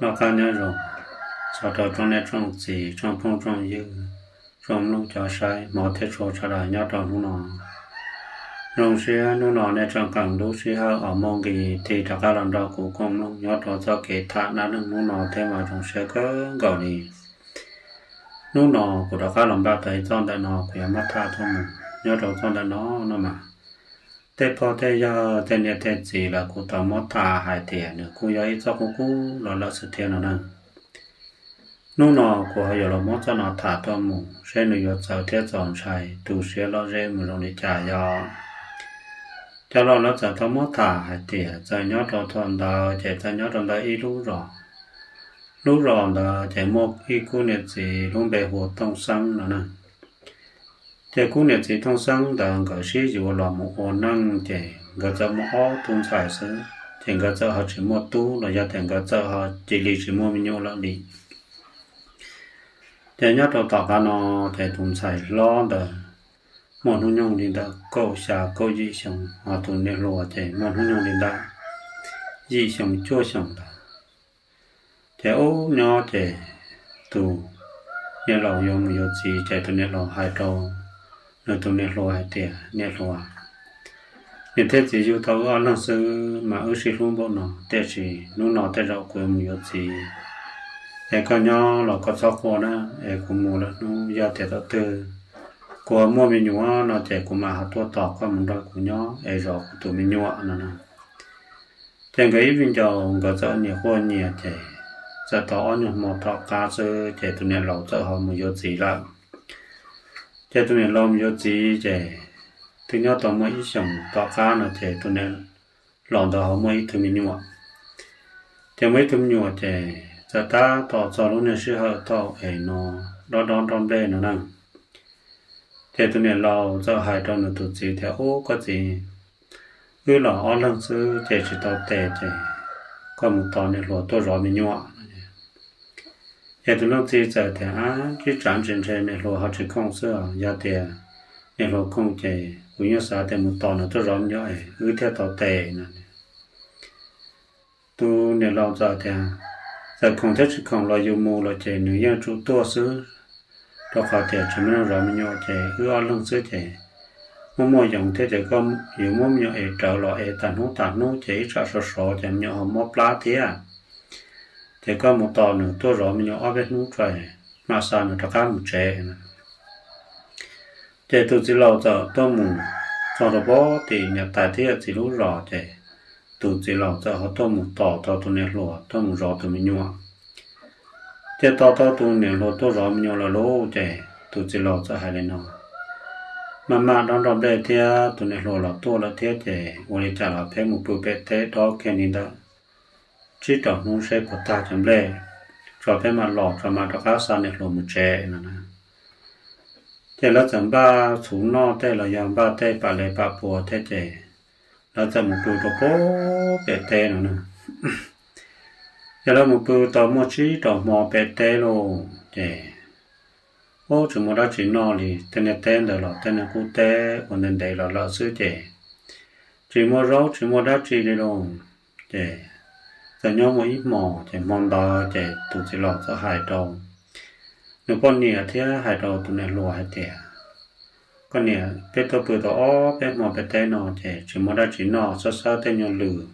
Noj qab nyob zoo txog rau tsoom niam tsoom txiv, tsoom phooj tsoom ywg, tsoom mloog cov saib hmov thiab tshua sawv daws nyob rau hnub no. Zoo siab hnub no nej tseem koom lub sij hawm uas muaj nqis tig rov qab los nrog kuv koom mloog nyob rau txoj kev tham dab neeg hnub no thiab mas zoo siab kawg nkaus li. Hnub no kuv rov qab los npaj tau ib txoj ntawm no kuv yuav muab tham tuaj mus. Nyob rau txoj ntawm no no mas tej pog tej yawg tej niam tej txiv lawv kuj tau muab tham hais tias nws kuj yog ib txoj kub kub los lawm xwb thiab no na. Hnub no kuv ho yuav los muab txoj no tham tuaj mus seb nws yuav txawv thiab txaus ntshai tu siab lom zem mus zoo li cas yog. Cov laus lawv txawm tau muab tham hais tias txawm nyob rau thaum ntawd ces txawm nyob rau ntawm ib lub zos. Lub zos ntawd ces muaj ib khub niam txiv lub npe hu ua Tooj Xeeb no na. Ces khub niam txiv Tooj Xeeb ntawd nkawd sib yuav los mus ua neej ces nkawd txawm muaj ob tug ntxhais xwb, ces nkawd txawm ho tsis muaj tub los yog tias nkawd txawm ho cia li tsis muaj me nyuam lawm li. Ces nyob rau tom qab no ces tus ntxhais hlob ntawd muaj hnub nyoog li ntawm kaum xya kaum yim xyoo, ho tus niam hluas ces muaj hnub nyoog li ntawm yim xyoo cuaj xyoo ntawd. Ces ub nyob ces tus niam laus yuav mus yuav txiv ces tus niam laus hais rau nws tus niam hluas hais tias, niam hluas, niam thiab txiv yug tau wb ob leeg xwb mas wb sib hlub npaum no, tiam sis hnub no tej zaum kuv yuav mus yuav txiv, es koj nyob los koj txhob quaj na, es kuv mus lawm hnub yog tias thaum twg kuv ho muaj me nyuam no ces kuv mam ho tuaj tos koj mus nrog kuv nyob es zov kuv tus me nyuam no na. Ces nkawd ib viv ncaus nkawd txawm nyias quaj nyias ces txawm tau ob nyuag hmo tom qab xwb ces tus niam laus txawm ho mus yuav txiv lawm. Ces tus niam laus mus yuav txiv ces twb nyob tau muaj ib xyoos tom qab no ces tus niam laus ntawd ho muaj ib tug me nyuam. Ces muaj ib tug me nyuam ces txawm tab tom txog lub niag sij hawm thaum es no dob dob nroj nplej no na. Ces tus niam laus txawm hais rau nws tus txiv tias, ub koj txiv, wb los ob leeg xwb ces tsis tau tes ces koj mus tos niam hluas tuaj zov me nyuam. Ces tus leej txiv txawm tias, ab, tsis tsav ntse ntshe niam hluas ho tsis khoom xwb os, yog tias niam hluas khoom ces kuv yeej xav tias mus tos nws tuaj zov me nyuam es wb thiaj tau tes no. Tus niam laus txawm tias, txawm khoom thiab tsis khoom los yus mus los ces nws yeej tsum tuaj xwb, rau qhov tias tsis muaj neeg zov me nyuam ces wb ob leeg xwb ces muaj muaj yoov thiab ces koj yuav muab me nyuam es rawv los es tas hnub tas hnub ces ib tsam sov sov ces me nyuam ho mob plab thiab. Ces koj mus tos nws tuaj zov me nyuam ob peb hnub tso, mam xa nws rov qab mus tsev. Ces tus txiv laus txawm tuaj mus txog rau pem tim niam tais thiab yawm txiv lub zos ces tus txiv laus txawm ho tuaj mus tos tau tus niam hluas tuaj mus zov tus me nyuam. Ces tos tau tus niam hluas tuaj zov me nyuam lawm lauj, ces tus txiv laus txawm hais li no, maj maj dob nroj nplej thiab tus niam hluas los tuaj lawm thiab ces ua li cas los peb mus pw pem teb dob kiag li ntawm tsib rau hnub seb puas tag cov nplej tso peb mam los tso mam rov qab xa niam hluas mus tsev no na. Ces lawv txawm npaj txhuv noj tej los yog npaj tej pam lev pam pua thiab ces lawv txawm mus pw rau pem teb no na. Ces lawv mus pw tau muaj tsib rau hmo pem teb lauj, ces ub tsis muaj dab tsi noj li, tej niag teb ntawd los tej niag qub teb ua ntev ntev los lawm xwb ces tsis muaj zaub tsis muaj dab tsi li lauj. Ces txawm nyob muaj ib hmos ces hmo ntawd ces tus txiv laus txawm hais rau nws poj niam thiab hais rau tus niam hluas hais tias, koj niam, peb tuaj pw tau ob peb hmo pem teb no ces tsis muaj dab tsi noj, xawb xawb tej nyuag lwm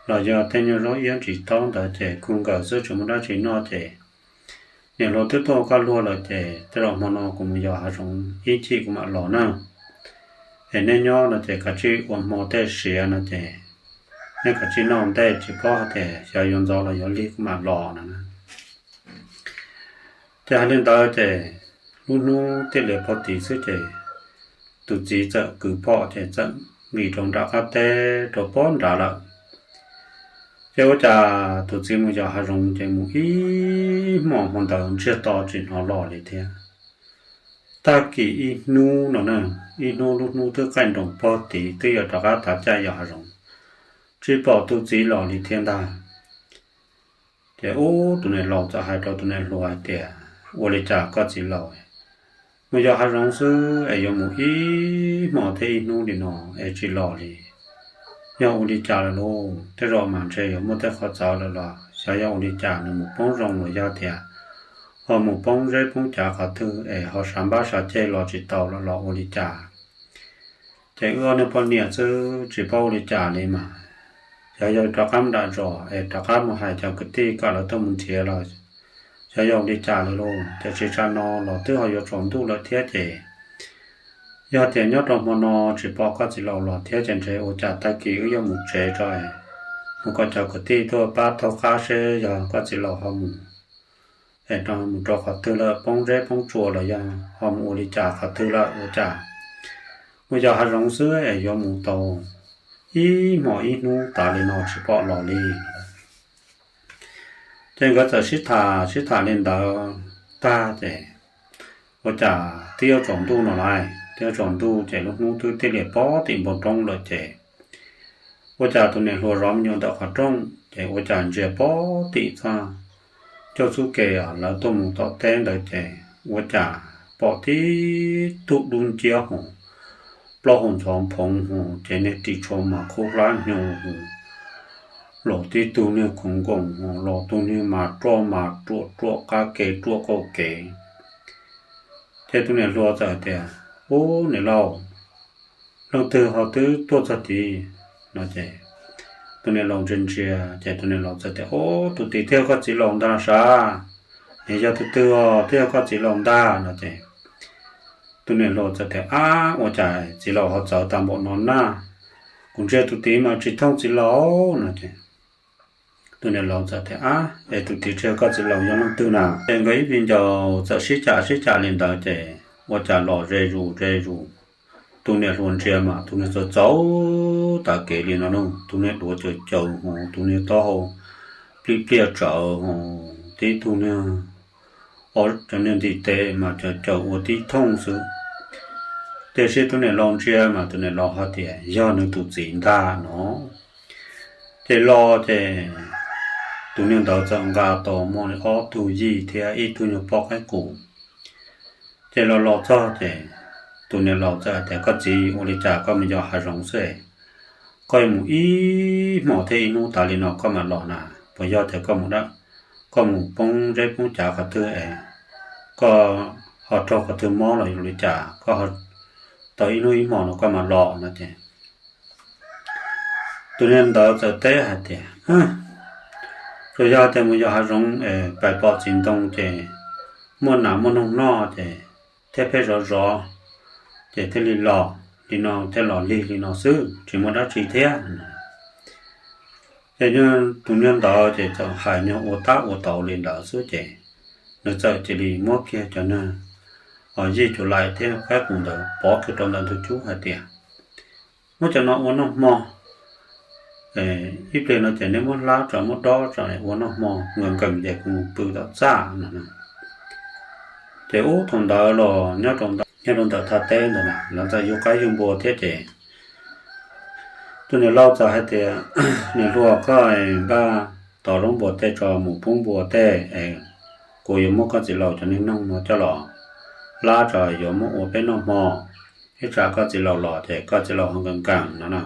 los yog tej nyuag zaub iab ntsis taub ntawd ces kug nkaws xwb tsis muaj dab tsi noj ces niam hluas twb tuaj ua koj luag lawm ces tej zaum hmo no kuv mus yos hav zoov ib chim kuv mam los na. Es nej nyob no ces kav tsij ua hmo tej siav no ces nej kav tsij noj ua ntej, tsis paub hais tias xyov yuav ntxov los yuav lig kuv mam los no na. Ces hais li ntawd ces lub hnub tij laug pog tid xwb ces tus txiv txawm kwv phom ces txawm nqis rau nram qab teb rau pem nrad lawm. Ces ua cas tus txiv mus yos hav zoov ces mus ib hmos hmo ntawd ntsiag to tsis hnov los li thiab. Tag kis ib hnub no na, ib hnub lub hnub twb qaij nroos pog tid twb yuav rov qab tav caij yos hav zoov, tsis pom tus txiv los li thiab ntag. Ces ub tus niam laus txawm hais rau tus niam hluas hais tias, ua li cas koj txiv laus, mus yos hav zoov xwb es yuav mus ib hmo thiab ib hnub li no es tsis los li? Yog ua li cas lawm lauj? Tej zaum mas ntshe yuav muaj tej qhov txawv lawm los xyov yog ua li cas nws mus poob zoo los yog tias ho mus poob zeb poob cav qhov twg es ho sav npab sav ceg los tsis tau los los ua li cas. Ces wb ob niag poj niam xwb tsis paub ua li cas li mas, xyov yog rov qab mus dam zos es rov qab mus hais cov kwv tij kom lawv tuaj mus nrhiav los xyov yog ua li cas li lauj. Tiam sis tsam no los twb ho yuav tsaus ntuj lawm thiab ces yog tias nyob rau hmo no tsis pom koj txiv laus los thiab ces ntshe ua cas tag kis wb yuav mus tsev tso, mus kom cov kwv tij tuaj pab taug qab seb yog koj txiv laus ho mus es mus rau qhov twg lawm, poob zeb poob tsua los yog ho mus ua li cas qhov twg lawm ua cas. Mus yos hav zoov xwb es yuav mus tau ib hmos ib hnub tas li no tsis pom los li. Ces nkawd txawm sib tham sib tham li ntawd tag ces ua cas twb yuav tsaus ntuj no lauj, twb yuav tsaus ntuj ces lub hnub twb tij li pob tim npoo roob lawm ces ua cas tus niam hluas zov me nyuam ntawm qhov rooj ces ua cas ntsia pob tim txog ncauj txuj ke lawv tuaj mus tom teb ntawd ces ua cas pom tib tug dub nciab hos plaub hau ntxhov phoov hos ces niag ris tsho mas khaub hlab hnyuv hos, los tib tug niag khoov nkoos hos los tug niag mas roj mas ruam ruam qab kev ruam qaum kev. Ces tus niam hluas txawm tias, Ub, niam laus, leej twg ho twb tuaj txog tid? No ces tus niam laus ntsia ntsia ces tus niam laus txawm tias, Ub, tus tid twb yog koj txiv laus ntag sav. Nws yog tus twg os, twb yog koj txiv laus ntag, no ces tus niam hluas txawm tias, Ab, ua cas txiv laus ho txawv tas npaum no na? Kuv ntsia tus tid mas tsis thooj txiv laus, no ces tus niam laus txawm tias, Ab, es tus tid tsis yog koj txiv laus yog leej twg na? Ces nkawd ib viv ncaus txawm sib cam sib cam li ntawd ces ua cas los ze zus ze zus. Tus niam hluas ntsia mas tus niag txawv txawv tas kev li no lauj, tus niag duav caws caws hos, tus niag taub hau pliaj pliaj tsawv hos, tib tug niag, cov niag ntiv tes mas caws caws ua tib thooj xwb. Tiam sis tus niam laus ntsia mas tus niam laus ho tias yog nws tus txiv ntag no. Ces los ces tus niag ntawd txawm nqa tau muaj li ob tug yij thiab ib tug nyuag poj qaib qus. Ces los los txog ces tus niam laus txawm tias, Koj txiv, ua li cas koj mus yos hav zoov xwb, koj yuav mus ib hmos thiab ib hnub tas li no koj mam los na? Puas yog tias koj mus dab, koj mus poob zeb poob cav qhov twg es koj ho raug qhov twg mob los yog li cas koj tau ib hnub ib hmos no koj mam los? No ces tus niag ntawd txawm teb hais tias, Tsuas yog tias mus yos hav zoov es pais pom txiv ntoo ces muaj nas muaj noog noj ces thiab pheej zov zov ces thiaj li los li no, thiaj los lig li no xwb, tsis muaj dab tsi thiab. Ces tus niag ntawd ces txawm hais nyuag ua tab ua tau li ntawd xwb ces nws txawm cia li muab kiag cov niag yij cuv lais thiab qaib qus ntawd pov kiag rau ntawm ntug cub hais tias, Muab cov no ua noj hmo, ib pliag no ces neb muab hlab tso muab dob tso ua noj hmo, nkees nkees ces kuv mus pw tom txaj no. Ces ub, thaum ntawd los nyob rau ntawm thaj teb ntawd na lawv txawm yug qaib yug npua thiab ces tus niam laus txawm hais tias, Niam hluas, koj npaj tau zaub npua tej tso mus pub npua tej es kuv yuav muab koj txiv laus cov niag noog no coj los hlab tso yuav muab ua peb noj hmo, ib tsam koj txiv laus los ces koj txiv laus ho nkees nkees no na.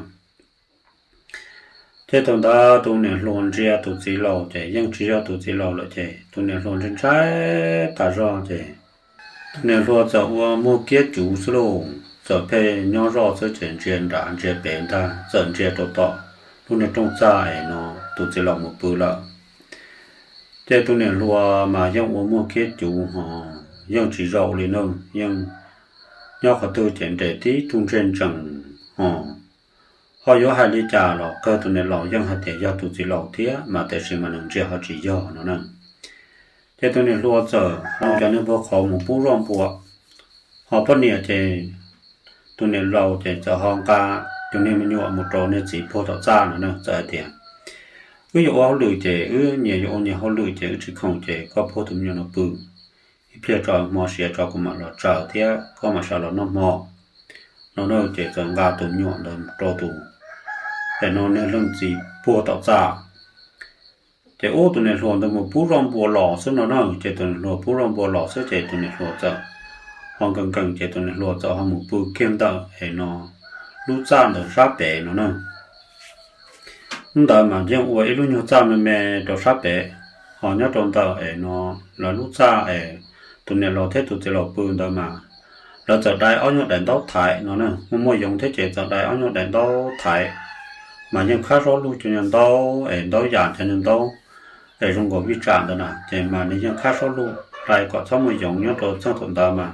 Ces thaum ntawd tus niam hluas ntsia tus txiv laus ces yeej tsis yog tus txiv laus lawm ces tus niam hluas ntshai ntshai tas zog ces tus niam hluas txawm ua muag kiab cuv xwb lauj, txawm pheej nyob zoj xwb ces ntsia nrad ntsia pem ntag, txawm ntsia rau tom lub niag rooj txaj es no tus txiv laus mus pw lawm. Ces tus niam hluas mas yeej ua muag kiab cuv hos yeej tsis zaum li na, yeej nyob qhov twg ces nres tib tug ntseg ntsees hos. Ho yuav hais li cas los kawg tus niam laus yeej hais tias yog tus txiv laus thiab mas tiam sis mas nws ntsia ho tsis yog no na. Ces tus niam hluas txawm hau cov niag npua qhauv mus pub zoj npua, ho poj niam ces tus niam laus ces txawm ho nqa tus niag me nyuam mus rau niag txiv puag tom txaj no na, txawm hais tias, Wb yuav ua hauj lwm ces wb nyias yuav ua nyias hauj lwm ces wb tsis khoom ces koj puag tus me nyuam no pw, ib pliag tso hmo siav tso kuv mam los tsaws thiab koj mam sawv los noj hmo no na. Ces txawm nqa tus me nyuam ntawd rau tus, es no niag leej txiv puag tom txaj. Ces ub, tus niam hluas ntawd mus pub zoj npua los xwb no na, ces tus niam hluas pub zoj npua los xwb ces tus niam hluas txawm ho nkees nkees ces tus niam hluas txawm ho mus pw kiag ntawm es no lub txaj ntawd sab pem no na. Hnub ntawd mas yeej ua ib lub nyuag txaj me me rau sab pem, ho nyob rau ntawm es no lawv lub txaj es tus niam laus thiab tus txiv laus pw ntawd mas lawv txawm dai ob nyuag daim ntaub thaiv no na, muaj muaj yoov thiab ces txawm dai ob nyuag daim ntaub thaiv, mas yeej khab sob lug cov nyuag ntaub es ntaub yam cov nyuag ntaub es zoo nkaus vij tsam ntawd na, ces mas nws yeej khab sob lug dai kom txhob muaj yoov nyob rau txheej thaum ntawd mas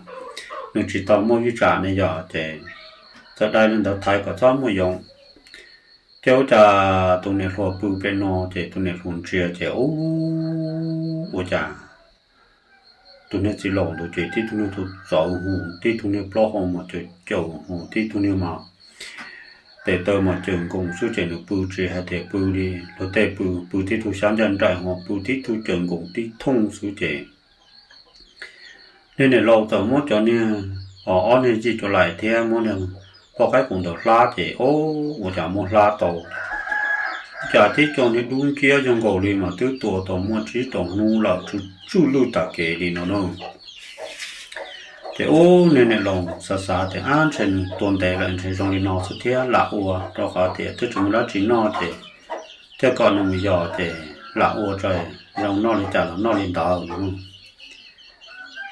nws tsis tau muaj vij tsam ne yog ces txawm dai li ntawd thaiv kom txhob muaj yoov. Ces ua cas tus niam hluas pw pem no ces tus niam hluas ntsia ces ub, ua cas tus niag txiv laus ntawd ces tib tug niag tus txawv hu, tib tug niag plaub hau mas caws caws hu, tib tug niag mas tes taw mas caws nkoos xwb ces nws pw tsis hais tias pw li luag tej pw, pw tib tug xyab ncaj nraim ho pw tib tug caws nkoos tib thooj xwb ces niag niam laus txawm muab cov niag, ob niag yij cuv laim thiab muab niag poj qaib qus ntawd hlab ces ub, ua cas muab hlab tau cas tib co niag dub nciab zoo nkaus li mas twb tua tau muaj tsib rau hnub lawm tsw tswj lwj tas kev li no na. Ces ub, niag niam laus xav xav tias ab ntshe nws tua ntev lawm ntshe zoo li no xwb thiab lam ua, rau qhov tias twb tsis muaj dab tsi noj ces thiaj kom nws mus yos ces lam ua tso, zoo noj li cas los noj li ntawd no.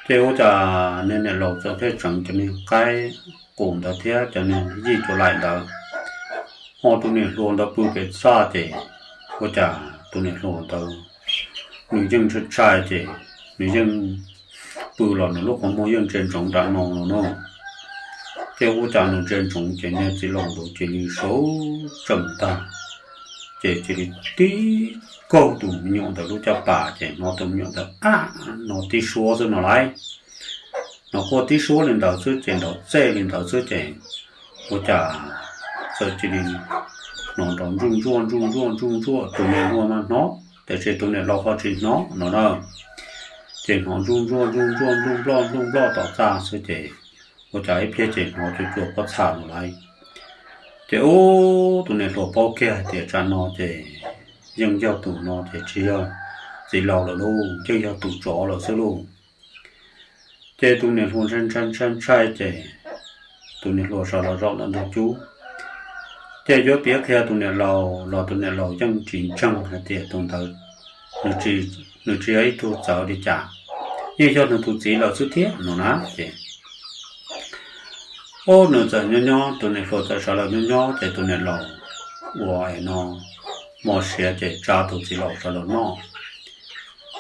Ces ua cas niag niam laus txawm pheej tseev cov niag qaib qus ntawd thiab cov niag yij cuv laim ntawd, ho tus niam hluas ntawd pw pem txaj ces ua cas tus niam hluas ntawd nws yeej ntshai ntshai ces nws yeej pw los nws lub qhov muag yeej ntsia ntsoov nram no no na. Ces ua cas nws ntsia ntsoov ces niag txiv laus ntawd cia li sawv tsees ntag, ces cia li tib kaug tus me nyuam ntawd lub caj pas ces hnov tus me nyuam ntawd ab no tib suab xwb no lauj. Hnov quaj tib suab li ntawd xwb ces nrov txej li ntawd xwb ces ua cas txawm cia li hnov nrov ntsuj ntsuaj ntsuj ntsuaj ntsuj ntsuaj, tus niam hluas mas hnov tiam sis tus niam laus ho tsis hnov no na. Ces hnov ntsuj ntsuaj ntsuj ntsuaj npluj nploj npluj nploj tom txaj xwb ces ua cas ib pliag ces hnov cuag cuag pob txha no lauj. Ces ub, tus niam hluas paub kiag hais tias tsam no ces yeej yog tus no ces tsis yog txiv laus lawm lauj, yeej yog tus tsov lawm xwb lauj. Ces tus niam hluas ntshai ntshai ntshai ntshai ces tus niam hluas sawv los zaum ntawm ntug cub. Ces yuav piav qhia tus niam laus los tus niam laus yeej tsis ntseeg hais tias tus ntawd nws tsis yog ib tug txawv li cas, yeej yog nws tus txiv lawm xwb thiab no na. Ces ub, nws txawm nyob nyob, tus niam hluas txawm sawv los nyob nyob ces tus niam laus ua no mos siav ces tsa tus txiv laus sawv los noj.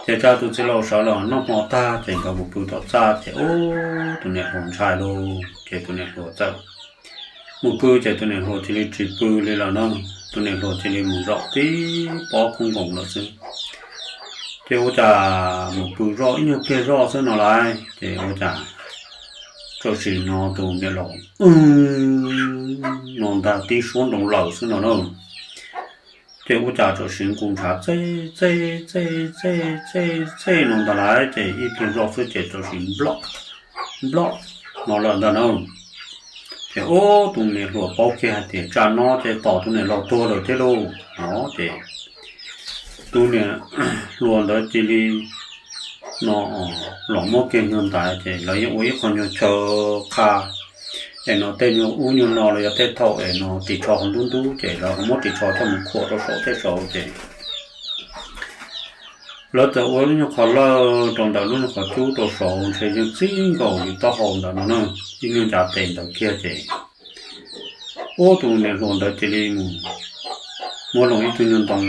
Ces tsa tus txiv laus sawv los noj hmo tag ces nkawd mus pw tom txaj ces ub, tus niam hluas ntshai lauj, ces tus niam hluas txawm mus pw ces tus niam hluas cia li tsis pw li lawm na. Tus niam hluas cia li mus zaum tib pob koob nkoos lawm xwb. Ces ua cas mus pw zoj ib nyuag pliag zoj xwb no lauj, ces ua cas txawm sim hnov tus niam laus no ntag tib suab nroo lawm xwb no na. Ces ua cas txawm sim nkus ntshav txej txej txej txej txej txej no ntag lauj, ces ib pliag zoj xwb ces txawm sim nploj nploj no lawm ntag na. Ces ub, tus niam hluas paub kiag hais tias tsam no ces tos tus niam laus tuag lawm thiab lauj no. Ces tus niam hluas ntawd cia li no los muab kiag nyuag ntaiv ces lawv yeej ua ib qho nyuag chaw qha es no tej nyuag ub nyuag no los yog tej thaum es no ris tsho ho ntub ntub ces lawv ho muab ris tsho coj mus khuam rau saum tej saud ces lawv txawm ua lub nyuag qhov lawj rau ntawm lub nyuag qhov cub rau saud ntshe yeej txij nkaus li taub hau ntawd no na, ib nyuag ncav tes ntawd kiag ces ub, tus niam hluas ntawd cia li mus muab loo ib tug nyuag ntoo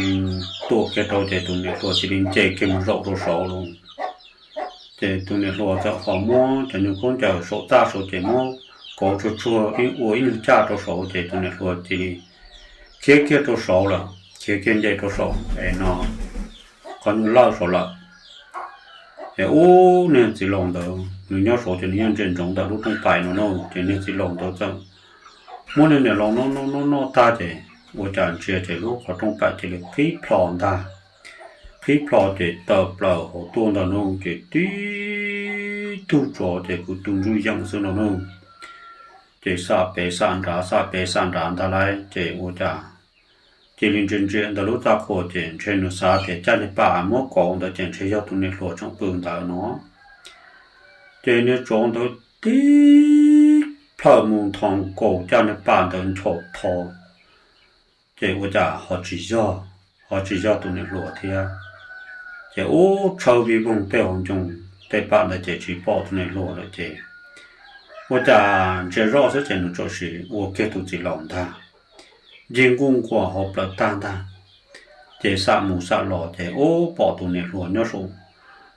tuam kiag rau ces tus niam hluas cia li nce kiag mus zaum rau saud lauj. Ces tus niam hluas txawm ho muab cov nyuag khaub ncaws saum txaj saud ces muab kauv tsuag tsuag ua ib nyuag caj rau saud ces tus niam hluas cia li khiav kiag rau saud lawm, khiav kiag nce rau saum es no qhov nyuag lawj saud lawm. Es ub, niag txiv laus ntawd nws nyob saud ces nws yeej ntsia ntsoov ntawm lub rooj pais no na, ces niag txiv laus ntawd txawm muab niag niam laus noj noj noj noj tag ces ua cas ntsia ces lub qhov rooj pais cia li qhib plho ntag. Qhib plho ces tawm plaws hauv tuaj ntag no ces tib tug tsov ces kwv tu ntsuj yees xwb no na. Ces xam pem xam nrad xam pem xam nrad ntag lauj, ces ua cas cia li ntsia ntsia ntawm lub txaj qhua ces ntshe nws xav tias caj niag pam muab kauv ntawd ces ntshe yog tus niam hluas tseem pw ntawd no. Ces niag tsov ntawd tib plhaw mus nthos nkaus caj niag pam ntawd nchos tho Ces ua cas ho tsis yog, ho tsis yog tus niam hluas thiab. Ces ub, tshawb vij voog tej hauv ncoo tej pam ntawd ces tsis pom tus niam hluas lawm ces ua cas ntsia zoj xwb ces nws txawm sim ua kiag tus txiv laus ntag, ncig nkuj nquas hauv plawv tag ntag. Ces xam mus xam los ces ub, pom tus niam hluas nyob saum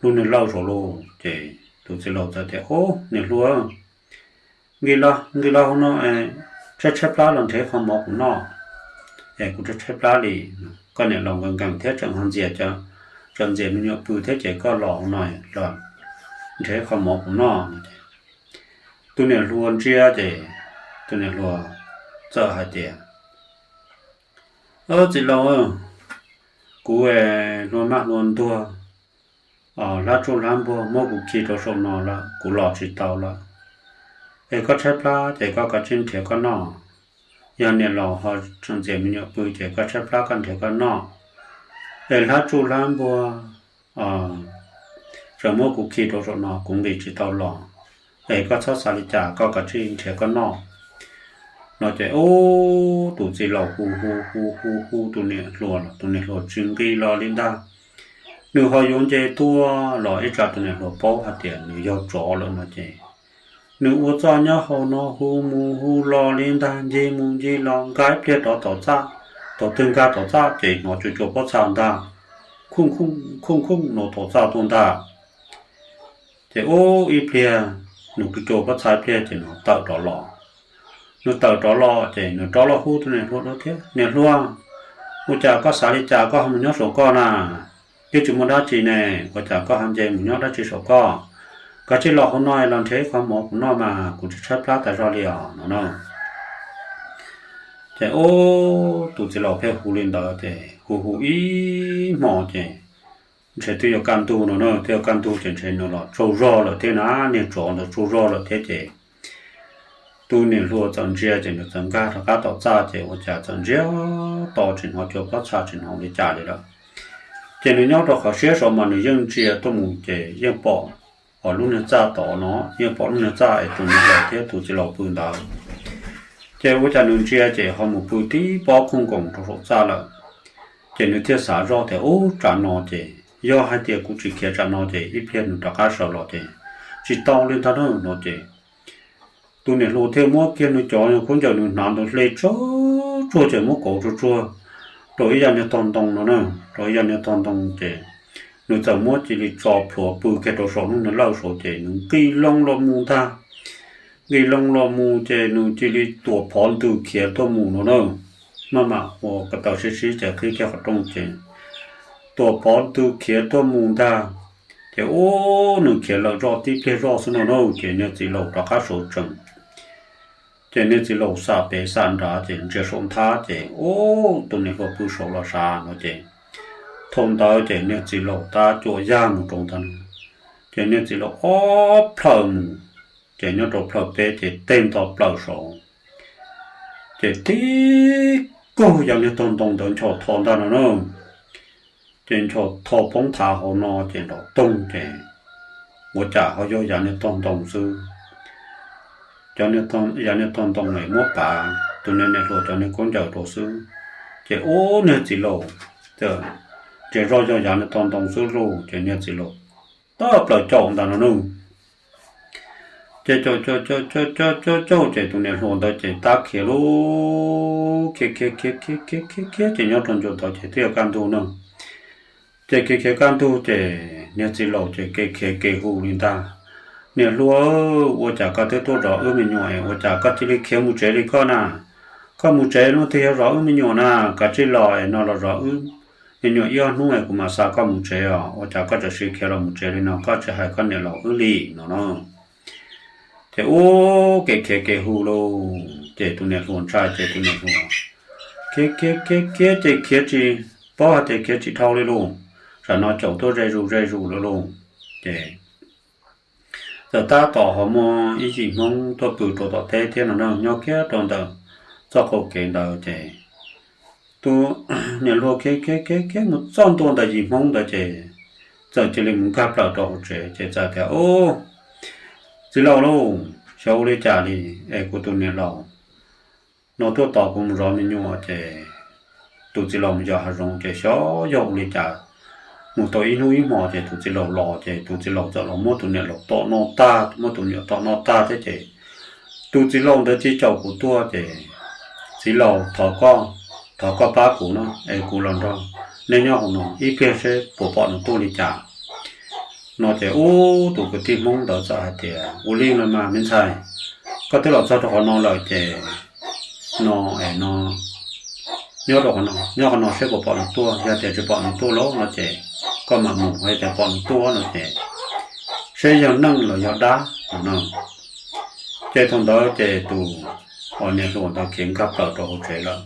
lub niag lawj saud lauj. Ces tus txiv laus txawm tias, Ub, niam hluas, nqis los, nqis los hauv no, tshaib tshaib plab los nrhiav qhov mov kuv noj. Es kuv tshaib tshaib plab li. Koj niam laus nkees nkees thiab tseem ho ntxias, tseem ntxias me nyuam pw thiab ces koj los hauv no los nrhiav qhov mov kuv noj. Tus niam hluas ntsia ces tus niam hluas txawm hais tias, Txiv laus, kuv hluas maj hluas ntuag, hlab tsuj hlab npuag muab kuv khi rau saum no lawm, kuv los tsis tau lawm. Es koj tshaib plab ces koj kav tsij nrhiav koj noj. Yog niam laus ho tseem ntxias me nyuam pw ces koj tshaib plab koj nrhiav koj noj. Es hlab tsuj hlab npuag tseem muab kuv khi rau saum no kuv nqis tsis tau los. Es koj txhob xav li cas, koj kav tsij nrhiav koj noj. No ces ub, tus txiv laus hu hu hu hu hu tus niam hluas los tus niam hluas tsis nqis los li ntag. Nws ho yuav nce tuaj los ib tsam tus niam hluas paub hais tias nws yog tsov lawm no ces nws ua txuj nyob hauv no hu mus hu los li ntag, ncig mus ncig los, nqa ib pliag rov tom txaj, thaum twg nkag tom txaj ces hnov cua cua pob txha ntag, khooj khooj khooj no tom txaj tuaj ntag. Ces ub, ib pliag nws cua pob txha ib pliag ces nws tawm rov los. Nws tawm rov los ces nws rov los hu tus niam hluas dua thiab, Niam hluas, ua cas koj xav li cas koj ho mus nyob saum koj na? Twb tsis muaj dab tsi ne, ua cas koj ho nce mus nyob dab tsi saum koj? Koj cia li los hauv no los nrhiav ib qho mov kuv noj mas kuv tshaib tshaib plab tas zog li os no na. Ces ub, tus txiv laus pheej hu li ntawd ces hu hu ib hmo ces ntshe twb yuav kaj ntug no na, twb yuav kaj ntug ces ntshe nws los tsaug zog lawm thiab na, niag tsov ntawd tsaug zog lawm thiab ces tus niam hluas txawm ntsia ces nws txawm nkag rov qab tom txaj ces ua cas txawm ntsia to tsis hnov cua pob txha tsis hnov li cas li lawm. Ces nws nyob rau qhov siab saud mas nws yeej ntsia tuaj mus ces yeej pom lub niag txaj tod no, yeej pom lub niag txaj es tus niam laus thiab tus txiv laus pw ntawd. Ces ua cas nws ntsia ces ho mus pw tib pob khooj nkoos rau saum txaj lawm. Ces nws thiaj xav zoj tias, Ub, tsam no ces yog hais tias kuv tsis khiav tsam no ces ib pliag nws rov qab sawv los ces tsis tau li ntag na no ces tus niam hluas thiaj muab kiag nws cov khaub ncaws nws hnav ntawd hle tsuag tsuag ces muab kauv tsuag tsuag rau ib yam niag tog ntoo no na, rau ib yam niag tog ntoo ces nws txawm muab cia li tso plhuav pw kiag rau saum lub niag lawj saud ces nws nqis loo los mus ntag. Nqis loo los mus ces nws cia li tuam phov ntws khiav tuaj mus no na. Maj mam ua ko taw sib sib ces qhib kiag qhov rooj ces tuam phov ntws khiav tuaj mus ntag. Ces ub, nws khiav lawm zoj tib pliag zoj xwb no na ces niag txiv laus rov qab sawv tsees. Ces niag txiv laus xam pem xam nrad ces ntsia saum nthab ces ub, tus niam hluas pw saud los sav no ces thaum ntawd ces niag txiv laus tab cuam yaj mus rau ntawd, ces niag txiv laus ob plhaw mus, ces nyob rau plhaw peb ces teg nto plaws saud, ces tib kaug yav niag tog ntoo ntawd ncho tho ntag no na. Ces ncho tho poob thav hauv no ces nrov toog ces ua cas ho yog yav niag tog ntoo xwb. Cov, yav niag tog ntoo es muab pav tus niag niam hluas cov niag khaub ncaws rau xwb. Ces ub, niag txiv laus ntsia zoj yog yav niag tog ntoo xwb lauj, ces niag txiv laus tab plaws caum ntag no na. Ces caum caum caum caum caum caum ces tus niam hluas ntawd ces tab khiav lauj, khiav khiav khiav khiav khiav khiav khiav ces nyob rau ncua ntawd ces twb yuav kaj ntug na. Ces khiav khiav kaj ntug ces niag txiv laus ces kev khiav kev hu li ntag, Niam hluas, ua cas koj twb tuaj zov wb me nyuam es ua cas koj cia li khiav mus tsev li koj na? Koj mus tsev leej twg yog zov wb me nyuam na? Kav tsij los es no los zov wb me nyuam ib ob hnub es kuv mam xa koj mus tsev os, ua cas koj txawm sim khiav los mus tsev li no, koj tsis hais koj niam laus wb li no na. Ces ub, kev khiav kev hu lauj, ces tus niam hluas ntshai ces tus niam hluas khiav khiav khiav khiav ces khiav tsis paub hais tias khiav tsis dhau li lauj, tam no caum tuaj ze zus ze zus lawm lauj. Ces txawm tab tom ho muaj ib yim Hmoob tuaj pw rau tom teb thiab no na, nyob kiag rau ntawm txoj qaum kev ntawd ces tus niam hluas khiav khiav khiav khiav mus txog ntua ntawm yim Hmoob ntawd ces txawm cia li mus nkag plaws rau hauv tsev ces txawm tias, Ub, txiv laus lauj, xyov ua li cas li es kuv tus niam laus no tuaj tos kuv mus zov me nyuam ces tus txiv laus mus yos hav zoov ces xyov yog ua li cas, mus tau ib hnub ib hmo ces tus txiv laus los ces tus txiv laus txawm los muab tus niam laus tom noj tag, muab tus niam tom noj tag thiab ces tus txiv laus ntawd cia li caum kuv tuaj ces, txiv laus, thov koj, thov koj pab kuv no es kuv los nrog neb nyob hauv no ib pliag seb puas pom nws tuaj li cas no ces ub, tus kwv tij Hmoob ntawd txawm hais tias, ua li no mas me ntxhais, koj twb los txog rau qhov no lawm ces no es no nyob rau qhov no, nyob qhov no seb puas pom nws tuaj, yog tias tsis pom nws tuaj lawm no ces koj mam mus, yog tias pom nws tuaj no ces seb yog neeg los yog dab no. Ces thaum ntawd ces tus niam hluas ntawd khiav nkag plaws rau hauv tsev lawm.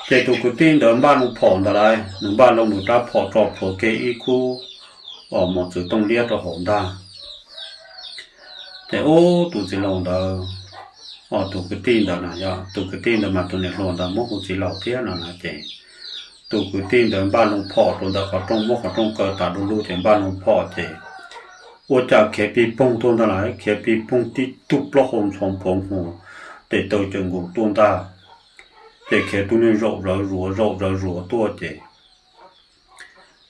Ces tus kwv tij ntawd npaj loo phom ntawd lawm, nws npaj loo nws rab phom tso plhuav kiag ib khub mos txwv tooj liab rau hauv ntag. Ces ub, tus txiv laus ntawd, tus kwv tij ntawd na, yog tus kwv tij ntawd mas tus niam hluas ntawd muab hu txiv laus thiab no na ces tus kwv tij ntawd npaj loo phom rau ntawm qhov rooj, muab qhov rooj kaw tas du lug ces npaj loo phom ces ua cas khiav pig poog tuaj ntag lawm, khiav pig poog tib tug plaub hau ntxhov nphov hos tes taw cawm nkaus tuaj ntag. Ces khiav tus niag zaum zawv zuav zaum zawv zuav tuaj ces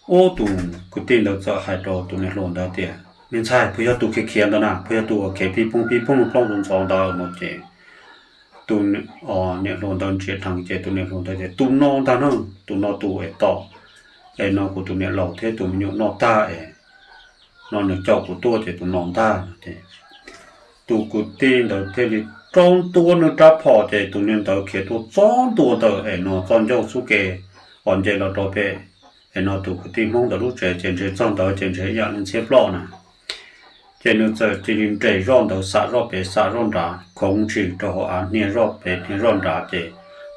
ub, tus kwv tij ntawd txawm hais rau tus niam hluas ntawd tias, me ntxhais, puas yog tus khiav khiav ntawd na, puas yog tus uas khiav pig poog pig poog plaub ntxhov ntxhov ntawd no ces tus niam hluas ntawd ntsia dheev ces tus niam hluas ntawd tias, tus no ntag na, tus no tus es tom es no kuv tus niam laus thiab tus me nyuam noj tag es no nws caum kuv tuaj ces tus no ntag no ces tus kwv tij ntawd thiaj li rau ntua nws rab phom ces tus niag ntawd khiav tuaj txog ntua ntawm es no txoj ncauj xub ke uas nce los rau pem es no tus kwv tij Hmoob ntawd lub tsev ces ntshe txog ntawd ces ntshe ib yam li ntxhiab ploj na. Ces nws txawm cia li nres zoj ntawd xam zoj pem xam zoj nrad, khoov ntshis rau hauv av, hnia zoj pem hnia zoj nrad ces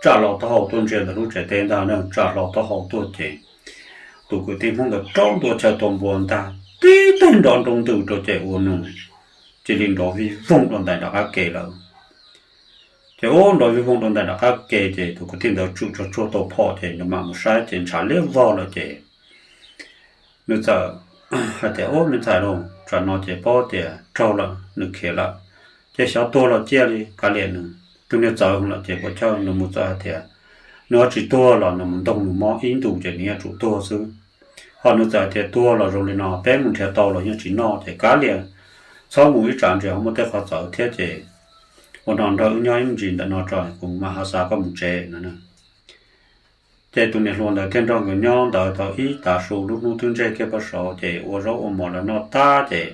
tsa hlo taub hau tuaj ntsia ntawm lub tsev teb ntag na, tsa hlo taub hau tuaj ces tus kwv tij Hmoob ntawd rau ntua chaw tua npua ntag, tib teg nrov nroo ntws rau ces ua nws cia li nrov vij voog rau ntais nram qab ke lawm. Ces ub, nrov vij voog rau ntais nram qab ke ces tus kwv tij ntawd tsum tso tsuag tau phom ces nws mam mus saib ces ntshav liab vog lawm ces nws txawm hais tias, ub, me ntxhais lauj, tsam no ces paub tias raug lawm, nws khiav lawm ces xyov tuag los cia li kav liam nws, tus niag txawv lawm ces puas chawj. Nws mus txawm hais tias nws ho tsis tuag los nws mus ntoog nws mob ib ntus ces nws yuav tsum tuag xwb. Ho nws txawm tias tuag los zoo li no, peb mus nrhiav tau los yeej tsis noj ces kav liam, txhob mus ib tsam ntsis ho muaj tej qhov txawv thiab ces ua no nrog wb nyob ib me ntsis ntawm no tso, kuv mam ho xa koj mus tsev no. Ces tus niam hluas ntawd thiaj nrog nkawd nyob ntawd tau ib tav su, lub hnub twb ntseg kiag pem saud ces ua zaub ua mov los noj tag ces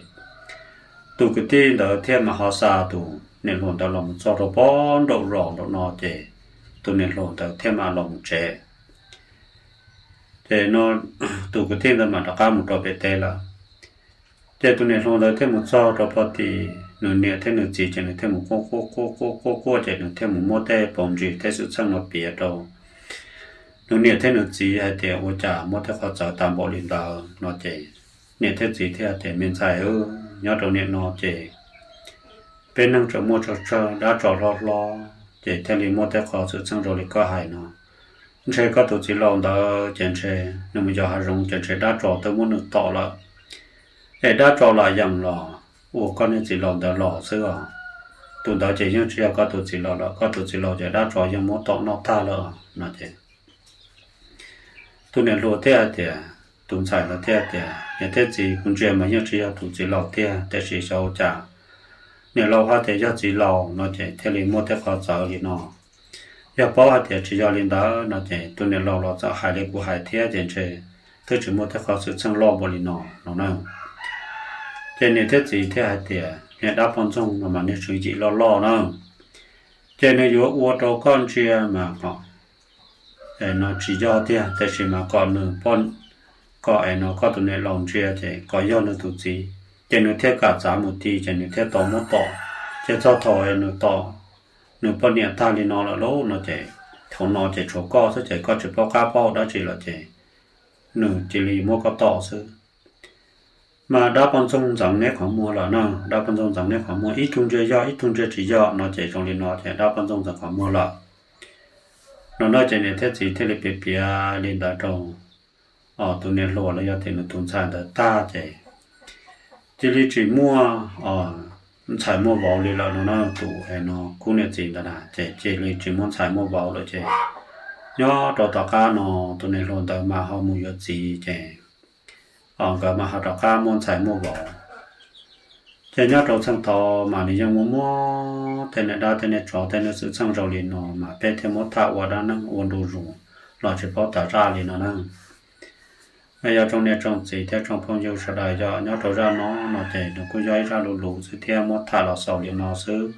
tus kwv tij ntawd thiaj mam ho xa tus niam hluas ntawd los mus txog rau pob nraum zos nraum no ces tus niam hluas ntawd thiaj mam los mus tsev. Ces no tus kwv tij ntawd mam rov qab mus rau pem teb lawm. Ces tus niam hluas ntawd thiaj mus txog rau pem tim nws niam thiab nws txiv ces nws thiaj mus quaj quaj quaj quaj quaj quaj ces nws thiaj mus muab tej paus ntsis tej xwm txheej no piav rau nws niam thiab nws txiv hais tias ua cas muaj tej qhov txawv tas npaum li ntawd no ces niam thiab txiv thiaj tias, me ntxhais, nyob rau niaj no ces peb neeg tseem muaj tsawg tsawg dab tsov hlob hlob ces thiaj li muaj tej qhov xwm txheej zoo li koj hais no. Ntshe koj tus txiv laus ntawd ces ntshe nws mus yos hav zoov ces ntshe dab tsov twb muab nws tom lawm, es dab tsov lam yees los ua koj niag txiv laus ntawd los xwb os. Tus ntawd ces yeej tsis yog koj tus txiv laus lawm, koj tus txiv laus ces dab tsov yeej muab tom noj tag lawm no ces tus niam hluas thiaj hais tias, tus ntxhais ntawd thiaj tias, niam thiab txiv, kuv ntsia mas yeej tsis yog tus txiv laus tiag, tiam sis xyov ua cas niam laus hais tias yog txiv laus no ces thiaj li muaj tej qhov txawv li no. Yog paub hais tias tsis yog li ntawd no ces tus niam laus los txawm hais li kuv hais thiab ces ntshe twb tsis muaj tej qhov xwm txheej loj npaum li no no na. Ces niam thiab txiv thiaj hais tias, niag dab poj ntxoog no mas niag tswv yim loj loj na, ces nws yuav ua rau koj ntsia mas kom no tsis yog tiag, tiam sis mas kom nws, kom es no koj tus niam laus ntsia ces kom yog nws tus txiv, ces nws thiaj kam txav mus ti ces nws thiaj tau muab tom. Ces txog thaum es nws tom nws poj niam tag li no lawm lauj no ces thaum no ces tshuav koj xwb ces koj tsis paub qab paub hau dab tsi lawm ces nws cia li muab koj tom xwb. Mas dab poj ntxoog ntxeev neb qhov muag lawm na, dab poj ntxoog ntxeev neb qhov muag, ib tug ntsia yog ib tug ntsia tsis yog no ces zoo li no ces dab poj ntxoog ntxeev qhov muag lawm no na. Ces niam thiab txiv thiaj li piav piav li ntawd rau tus niam hluas los yog tias nws tus ntxhais ntawd tag ces cia li tsis muaj ntxhais muaj vauv li lawm no na. Tus es no khub niam txiv ntawd na ces cia li tsis muaj ntxhais muaj vauv lawm ces Nyob rau tom qab no tus niam hluas ntawd mas ho mus yuav txiv ces nkawd mas ho rov qab muaj ntxhais muaj vauv. Ces nyob rau txheej thaud mas nws yeej muaj muab tej niag dab tej niag tsov tej niag xwm txheej zoo li no mas peb thiaj muab tham ua dab neeg ua ntu zus los tsis paub tas zaj li no na. Yog tsoom niam tsoom txiv thiab tsoom phooj ywg sawv daws, yog nyob rau zaj no no ces nws kuj yog ib zaj lus lus xwb thiab muab tham los xaus li no xwb.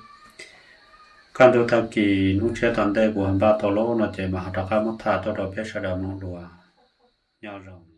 Kaj ntug tag kis hnub tshiab tom ntej kuv ho npaj tau lub no ces mas ho rov qab muab tham tuaj rau peb sawv daws mloog dua. Nyob zoo.